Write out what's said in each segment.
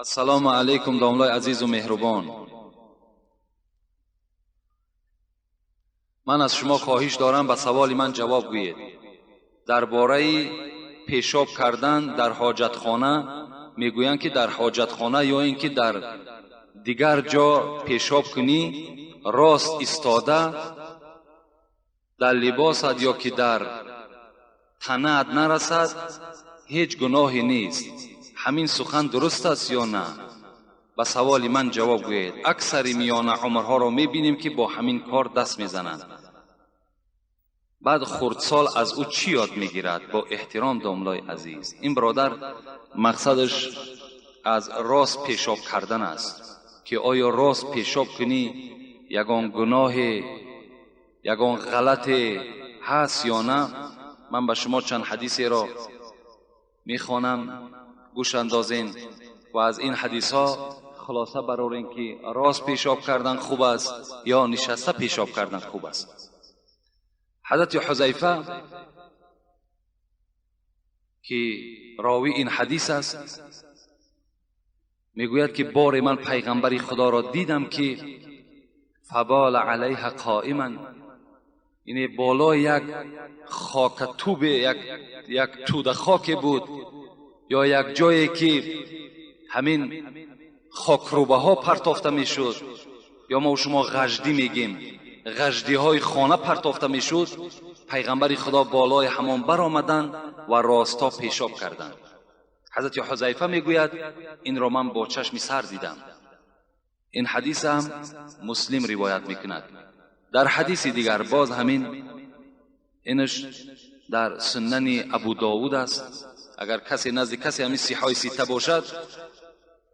Ассалому алайкум, домлои азизу меҳрубон. Ман аз шумо хоҳиш дорам, ба саволи ман ҷавоб гӯед. Дар бораи пешоб кардан дар ҳоҷатхона мегӯянд, ки дар ҳоҷатхона ё ин ки дар дигар ҷо пешоб кунӣ, рост истода дар либосат ё ки дар танаат нарасад, ҳеҷ гуноҳе нест. Ҳамин сухан дуруст аст ё на? Ба саволи ман ҷавоб гӯед. Аксари миёна умрҳоро мебинем, ки бо ҳамин кор даст мезананд. Баъд хурдсол аз ӯ чӣ ёд мегирад? Бо эҳтиром, домлои азиз. Ин бародар мақсадаш аз рост пешоб кардан аст, ки оё рост пешоб кунӣ ягон гуноҳе, ягон ғалате ҳаст ё на? Ман ба шумо чанд ҳадисеро мехонам, гӯш андозен ва аз ин ҳадисҳо хулоса барорем, ки рост пешоб кардан хуб аст ё нишаста пешоб кардан хуб аст. Ҳазрати Ҳузайфа, ки ровии ин ҳадис аст, мегӯяд, ки боре ман пайғамбари Худоро дидам, ки фабола алайҳа қоиман, яъне болои як хокатубе, як тӯда хоке буд ё як ҷое ки ҳамин хокрӯбаҳо партофта мешуд, ё мо шумо ғаждӣ мегем, ғаждиҳои хона партофта мешуд, пайғамбари Худо болои ҳамон баромаданд ва росто пешоб карданд. Ҳазрати Ҳузайфа мегӯяд, инро ман бо чашми сар дидам. Ин ҳадис ҳам Муслим ривоят мекунад. Дар ҳадиси дигар боз ҳамин, инаш дар Сунани Абу Довуд аст. Агар касе назди касе ҳамин сиҳои сита бошад,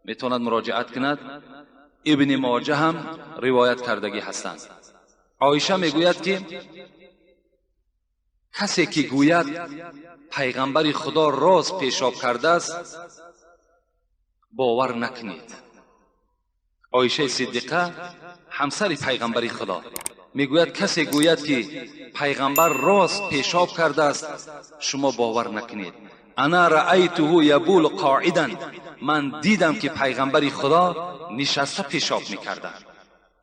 метавонад муроҷиат кунад. Ибни Моҷа ҳам ривоят кардагӣ ҳастанд. Оиша мегӯяд, ки касе ки гӯяд пайғамбари Худо рост пешоб кардааст, бовар накунед. Оишаи Сиддиқа, ҳамсари пайғамбари Худо, мегӯяд, касе гӯяд, ки пайғамбар рост пешоб кардааст, шумо бовар накунед. Ана раайтуҳу ябулу қоидан, ман дидам, ки пайғамбари Худо нишаста пешоб мекарданд.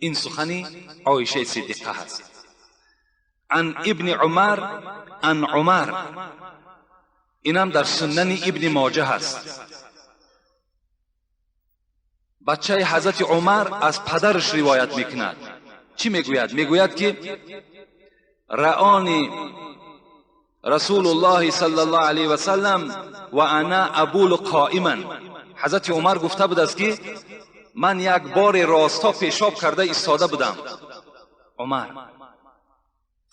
Ин сухани Оишаи Сиддиқа ҳаст. Ан ибни Умар ан Умар, инам дар Сунани Ибни Моҷа ҳаст. Бачаи ҳазрати Умар аз падараш ривоят мекунад. Чӣ мегӯяд? Мегӯяд, ки раони Расулуллоҳи саллаллоҳу алайҳи васаллам ва ана абулу қоиман. Ҳазрати Умар гуфта будааст, ки ман як бори росто пешоб карда истода будам. Умар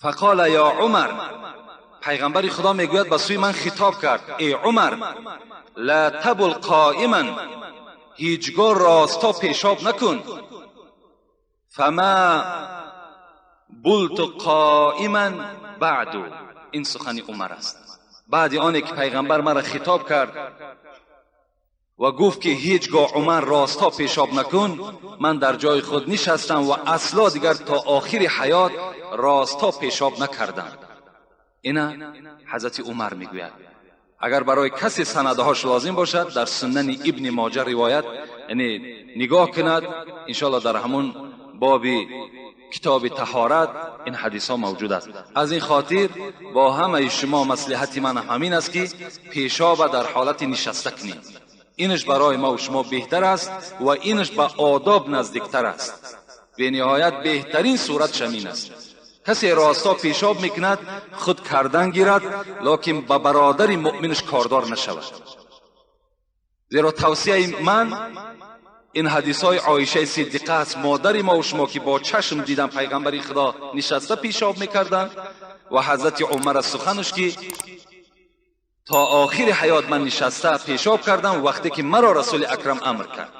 фақола ё Умар, пайғамбари Худо мегӯяд, ба сӯи ман хитоб кард: эй Умар, ла табул қоиман, ҳеҷ гоҳ росто пешоб накун. Фама булту қоиман баъду. Ин сухани Умар аст. Баъди оне ки пайғамбар маро хитоб кард ва гуфт, ки ҳеҷ гоҳ, Умар, росто пешоб накун, ман дар ҷои худ нишастам ва асло дигар то охири ҳаёт росто пешоб накардам. Ина ҳазрати Умар мегӯяд. Агар барои касе санадҳош лозим бошад, дар Сунани Ибни Моҷа ривоят, яъне нигоҳ кунад, иншоалло дар ҳамун боби китоби таҳорат ин ҳадисҳо мавҷуд аст. Аз ин хотир бо ҳамаи шумо маслиҳати ман ҳамин аст, ки пешоба дар ҳолати нишаста кунем. Инаш барои мо шумо беҳтар аст ва инаш ба одоб наздиктар аст. Бениҳоят беҳтарин сурат ҳамин аст. Касе росто пешоб мекунад, худ кардан гирад, лекин ба бародари муъминаш кордор нашавад. Зеро тавсияи ман ин ҳадисҳои Оишаи Сиддиқа аст, модари мо шумо, ки бо чашм дидан пайғамбари Худо нишаста пешоб мекарданд, ва ҳазрати Умар аз суханаш, ки то охири ҳаёт ман нишаста пешоб кардам, вақте ки маро Расули Акрам амр кард.